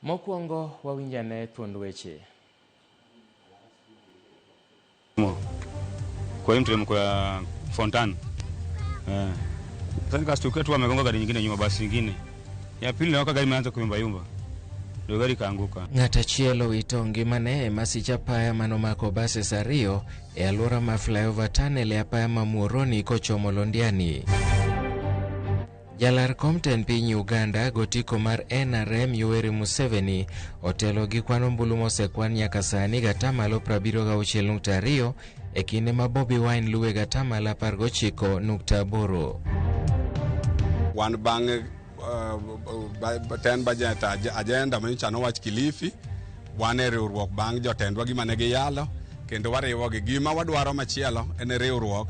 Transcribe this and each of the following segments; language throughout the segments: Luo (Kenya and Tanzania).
Mokwongo wawinj ane thuond weche. Kwa hiyo mteremko ya Fontana. Eh. Sasa nikastukia tu amegonga gari nyingine nyuma, basi nyingine. Ya pili naona gari imeanza kuyumba yumba. Ndio gari kaanguka. Ng'at achiel owito ngimane e masich apaya manomako buses ariyo e alwora ma Flyover Tunnel e apaya ma Muhoroni kochomo Londiani. Jalar kom tend piny Uganda gotiko mar NRM Yoweri Museveni otelo gi kwan ombulu mosekwan nyaka sani gatamalo 76.2 e kinde ma Bobi Wine luwe gatamalo 19.8. Wan bang' ten budget agenda manyocha nowach Kilifi, wan e riwruok bang' jotendwa gima ne giyalo kendo wariwogi. Gima wadwaro machielo en riwruok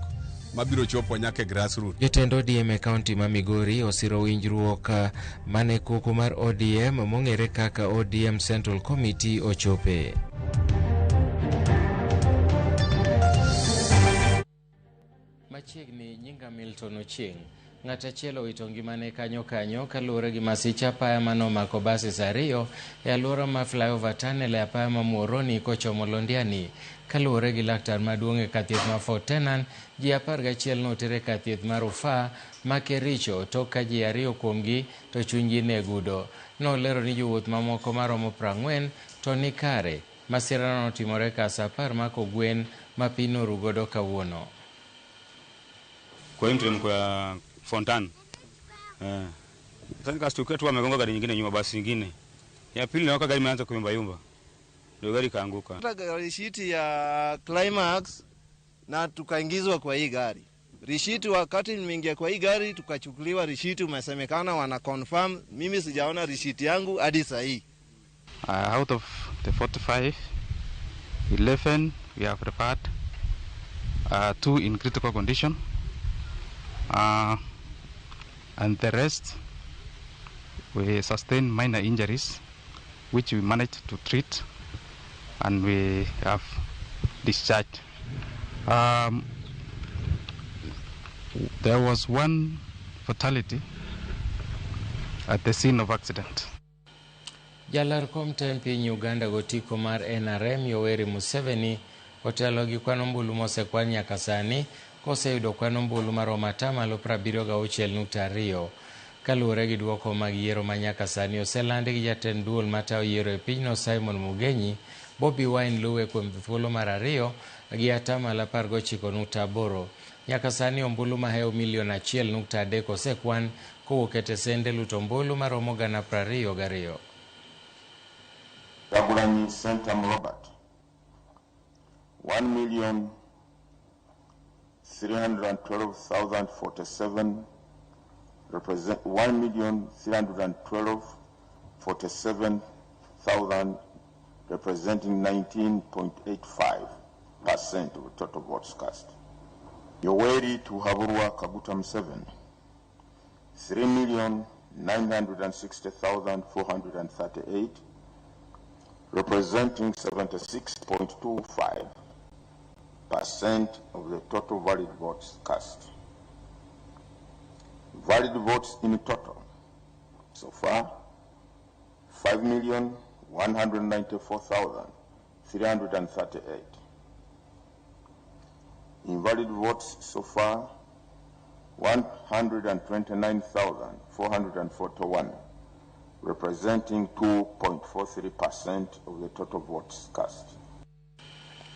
mabiro chopo nyaka e grassroots. Jotend ODM e kaunti ma Migori osiro winjruok mane koko mar ODM mong'ere kaka ODM Central Committee ochope. Machiegni nyinga Milton Ochieng'. Ng'at achiel owito ngimane kanyo kanyo kaluwore gi masich apaya mane omako buses ariyo e alwora ma Flyover Tunnel e apaya ma Muhoroni kochomo Londiani. Kaluwore gi laktar maduong' e kar thieth ma Fort Tenan, ji 11 noter e kar thieth ma rufaa ma Kericho tok ka ji ariyo kuomgi to chunygi ne gudo. Nolero ni jowuoth mamoko maromo 40 to ni kare. Masirano notimore ka sa 10 ma kogwen ma piny noru godo kawuono. Kwa hiyo mteremko ya Fontana. Eh. Sasa nikastukia tu amegonga gari nyingine nyuma, basi nyingine. Ya pili naona gari imeanza kuyumba yumba. Ndio gari kaanguka. Hata rishiti ya Climax na tukaingizwa kwa hii gari. Rishiti wakati nimeingia kwa hii gari tukachukuliwa rishiti, umesemekana wana confirm. Mimi sijaona rishiti yangu hadi saa hii. Out of the 45, 11 we have referred, 2 in critical condition, and the rest we sustained minor injuries, which we managed to treat and we have discharged. There was one fatality at the scene of accident. Jalar kom tend piny Uganda gotiko mar NRM Yoweri Museveni otelo gi kwan ombulu mosekwan nyaka sani koseyudo kwan ombulu maromo atamalo 76.2. Kaluwore gi duoko mag yiero ma nyaka sani oselandi gi jatend duol matayo yiero e pinyno Simon Mugenyi, Bobi Wine luwe kuom thuolo mar ariyo gi atamalo 19.8. Nyaka sani ombulu mahewo milion 1.3 osekwan kowuok e tesende luto ombulu maromo gana 22. Kyagulanyi Ssentamu Robert, 1,312,047, represent 1,312,047, representing 19.85% of the total votes cast. Yoweri Tibuhaburwa Kaguta Museveni, 3,960,438, representing 76.25% of the total valid votes cast. Valid votes in total so far, 5,194,338. Invalid votes so far, 129,441, representing 2.43% of the total votes cast.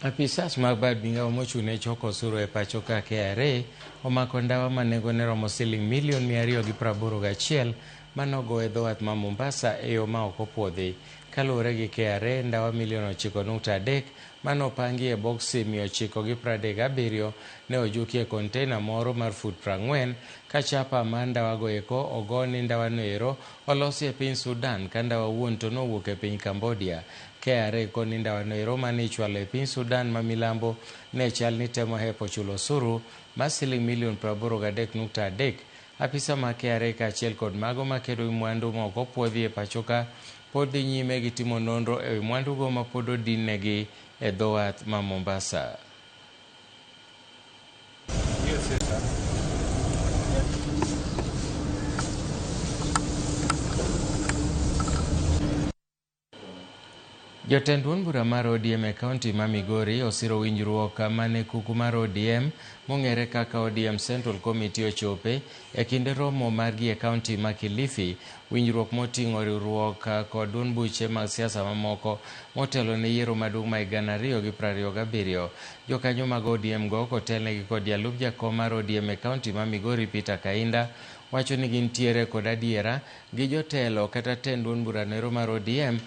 Apisas mag bad migao mochung' ne choko osuru e pacho ka KRA omako ndawa ma nengone romo siling milion 281 manogo e dho wath ma Mombasa e yo ma ok opuodhi. Kaluwore gi KRA, ndawa milion 9.3 manopangi e boksi 937 ne ojuki e konteina moro mar fut 40 ka chapa mar ndawago eko ogo ni ndawano ero olosi e piny Sudan ka ndawa wuon to nowuok e piny Cambodia. KRA koni ndawano ero mane ichwalo e piny Sudan ma milambo ne chal ni temo hepo chulo osuru mar siling milion 83.3. Apisa ma KRA kaachiel kod mago makedo gi mwandu ma ok opuodhi e pacho ka pod dhi nyime gi timo nonro ewi mwandugo ma pod odinnegi e dho wath ma Mombasa. Jotend duond bura mar ODM e kaunti ma Migori osiro winjruok mane kuku mar ODM mong'ere kaka ODM Central Committee ochope e kinde romo margi e kaunti ma Kilifi. Winjruok moting'o riwruok kod duond buche mag siasa mamoko motelo ne yiero maduong' ma 2027. Jokanyo mag ODM go kotelnegi kod jalup jakom mar ODM e kaunti ma Migori Peter Kainda wacho ni gintiere kod adiera gi jotelo kata tend duond burano mar ODM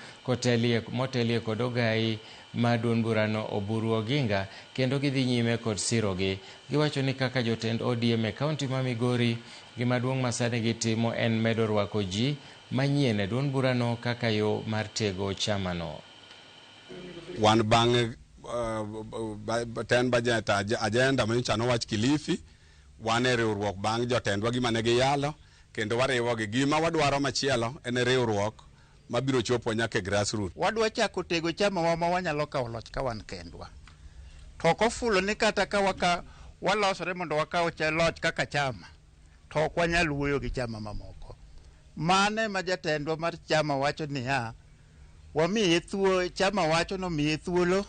motelie kod ogai ma duond burano Oburu Oginga kendo gidhi nyime kod sirogi. Giwacho ni kaka jotend ODM e kaunti ma Migori gima duong' ma sani gitimo en medo rwako ji manyien e duond burano kaka yo mar tego chamano. Wan bang' ten budget agenda manyocha nowach Kilifi, wan e riwruok bang' jotendwa gima ne giyalo kendo wariwogi. Gima wadwaro machielo en riwruok mabiro chopo nyaka e grassroots. Wadwa chako tego chama wa ma wanyalo kawo loch ka wan kendwa. To ok ofulo ni kata ka walosore mondo wakaw loch kaka chama, to ok wanyal wuoyo gi chama mamoko. Mane ma jatendwa mar chama wacho niya, wamiye thuolo, chama wacho nomiye thuolo,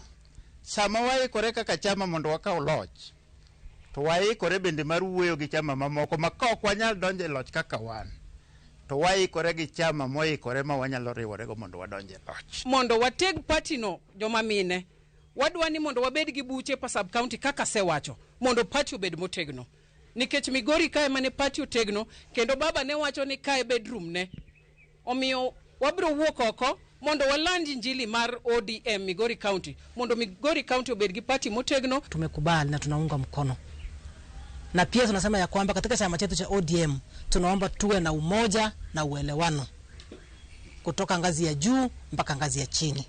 sama waikore kaka chama mondo wakaw loch, to waikore bende mar wuoyo gi chama mamoko ma ka ok wanyal donjo e loch kaka wan, to waikore gi chama moikore ma wanyalo riworego mondo wadonj e loch. Mondo wateg party no joma mine, wadwa ni mondo wabed gi buche pa sub county kaka asewacho, mondo party obed motegno. Nikech Migori kae mane party otegno, kendo baba ne wacho ni kae bedroom ne. Omiyo wabiro wuok oko mondo waland injili mar ODM Migori County, mondo Migori County obed gi party motegno. Tumekubali na tunaunga mkono. Na pia tunasema ya kwamba katika chama chetu cha ODM tunaomba tuwe na umoja na uelewano kutoka ngazi ya juu mpaka ngazi ya chini.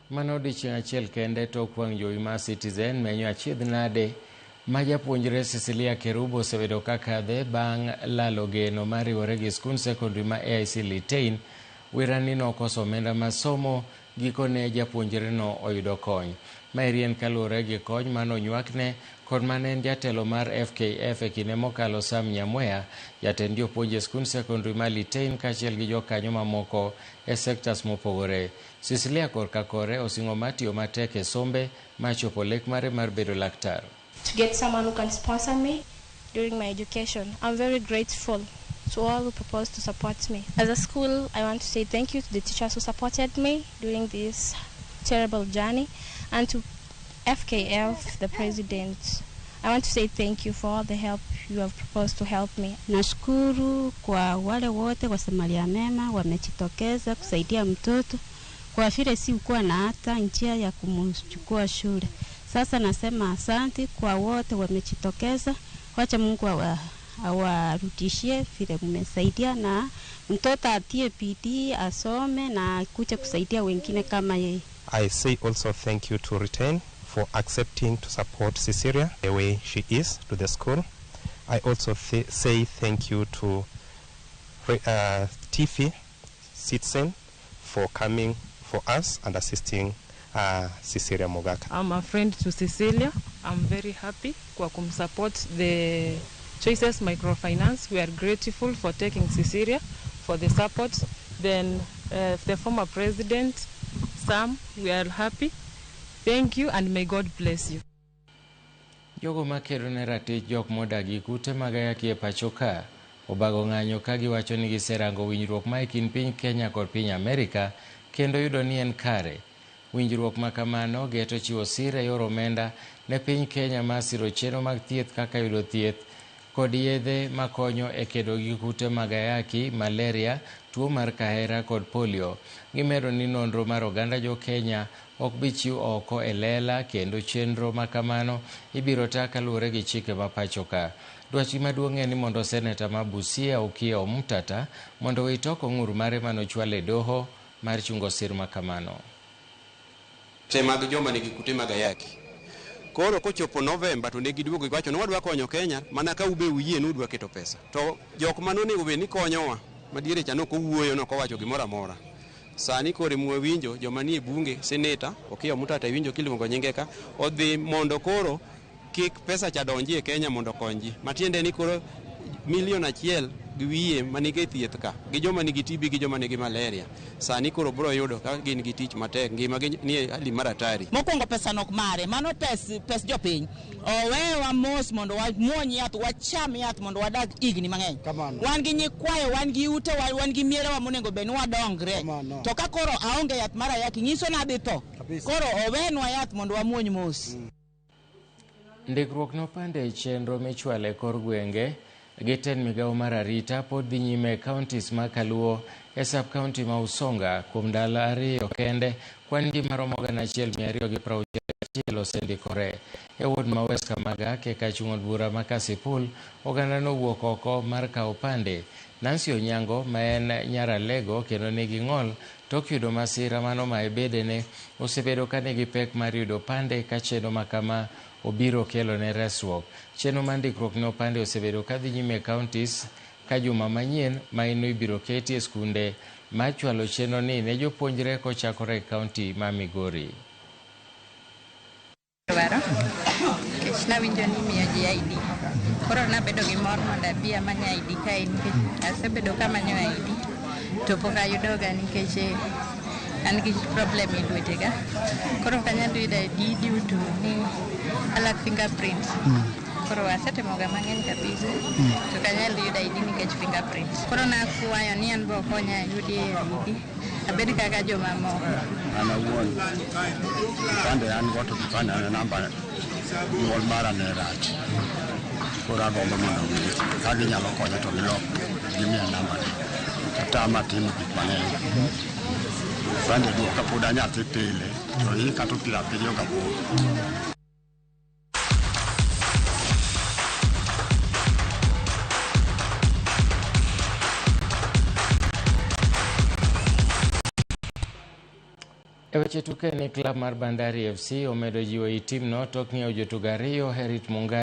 Mano odiechieng' achiel kende tok wang' jowi mar Citizen menyo achiedh nade ma japuonjre Cecilia Kerubo osebedo ka kadhe bang' lalo geno mar riwore gi skund sekondari ma AIC Litein. Wirani nokoso omenda mar somo, gikone japuonjreno oyudo kony. Maeri en kaluwore gi kony manonywakne kod mane en jatelo mar FKF e kinde mokalo Sam Nyamweya, jatend jopuonj e skund sekondari ma Litein kaachiel gi jokanyo mamoko e sectors mopogore. Cecilia korka kore osingo mar tiyo matek e sombe mar chopo lek mare mar bedo laktar. To get someone who can sponsor me during my education. I'm very grateful to all who proposed to support me. As a school, I want to say thank you to the teachers who supported me during this terrible journey, and to FKF, the president. I want to say thank you for all the help you have proposed to help me. Nashukuru kwa wale wote wasamaria mema wamejitokeza kusaidia mtoto kwa vile sikuwa na hata njia ya kumchukua shule. Sasa nasema asante kwa wote wamejitokeza. Wacha Mungu awarudishie vile mmesaidia, na mtoto atie bidii asome na kuja kusaidia wengine kama yeye. I say also thank you to Retain for accepting to support Cecilia the way she is to the school. I also say thank you to Tifi Citizen for coming for us and assisting Cecilia Mogaka. I'm a friend to Cecilia. I'm very happy kwa kumsupport the Choices Microfinance. We are grateful for taking Cecilia for the support. Then the former president, Sam, we are happy. Thank you and may God bless you. Jogo makedo ne ratich jok modagi kute mag ayaki e pacho ka obago ng'anyo ka giwacho ni giserango winjruok ma e kind piny Kenya kod piny Amerika kendo yudo ni en kare. Winjruok ma kamano geto chiwo sir e yor omenda ne piny Kenya mar siro chenro mag thieth kaka yudo thieth kod yedhe makonyo e kedo gi kute mag ayaki, malaria, tuo mar kahera kod polio. Gimedo ni nonro mar oganda jo Kenya ok bi chiw oko e lela kendo chenro ma kamano ibiro ta kaluwore gi chike ma pacho ka. Dwachgi maduong' en ni mondo seneta ma Busia Okiya Omtatah mondo owit oko ng'ur mare manochwal e doho mar chungo sir ma kamano. Te mag joma nigi kute mag ayaki. Koro kochopo Novemba to ne giduogo giwacho ni wadwa konyo Kenya mana ka ube uyie ni udwa keto pesa. To jok manonego bed ni konyowa madiere cha nok owuoyo nok owacho gimoro amora. Sani koro mwawinjo joma nie bunge, seneta Okiya Omtatah iwinjo kiluongo nyinge ka odhi mondo koro kik pesa cha donji e Kenya mondo okony ji. Matiende ni koro milion 1 gi wiye manigi thieth ka gi joma nigi TB gi joma nigi malaria sani koro biro yudo ka gin gi tich matek ngima gi nie hali mar hatari. Mokwongo pesa nok mare, mano pes, pes jopiny. Owewa mos mondo wamuony yath, wacham yath mondo wadag higni mang'eny. Wan gi nyikwayo, wan gi ute, wan gi mierewa monego bed ni wadongre. To ka koro aonge yath mar ayaki, nyiso ni adhi tho. Koro owenwa yath mondo wamuony mos. Ndikruok nopande e chenro michwalo e kor gwenge gi tend migawo mar arita pod dhi nyime e counties ma Kaluo e sub county ma Usonga kuom ndalo ariyo kende kwan ji maromo 1261 osendikore. E ward ma West Kamagak e kachung' od bura ma Kasipul, oganda nowuok oko mar kawo opande. Nancy Onyango ma en nyar Alego kendo nigi ng'ol tok yudo masira manomaye bedene osebedo ka nigi pek mar yudo opande ka chenro ma kama obiro kelo ne resruok. Chenro mar ndikruok ne opande osebedo ka dhi nyime e counties ka juma manyien maino ibiro keti e skunde mar chwalo chenro ni ne jopuonjre kochakore e county ma Migori. Dwaro nikech nawinjo ni imiyo ji ID. Koro nabedo gi mor mondo abi amany ID kae nikech asebedo kamanyo ID to pok ayudoga nikech an gi problem e lwetega. Koro ok anyal yudo ID due to ni I lack fingerprints. Koro asetimoga mang'eny kabisa to ok anyal yudo ID nikech fingerprints. Koro nakwayo ni an be okonya ayudie ID abed kaka jomamoko. An awuon kipande an go to kipande an namba nyuol mara ne rach. Koro agombo mondo ka ginyalo konya to gilok gimiya namba ne. Tama timo gik mang'eny. Kipande duoka pod anyathi pile to hika to 78. E weche tuke ni klab mar Bandari FC omedo jiwo i timno tok ng'iewo jotugo ariyo Herit Mungai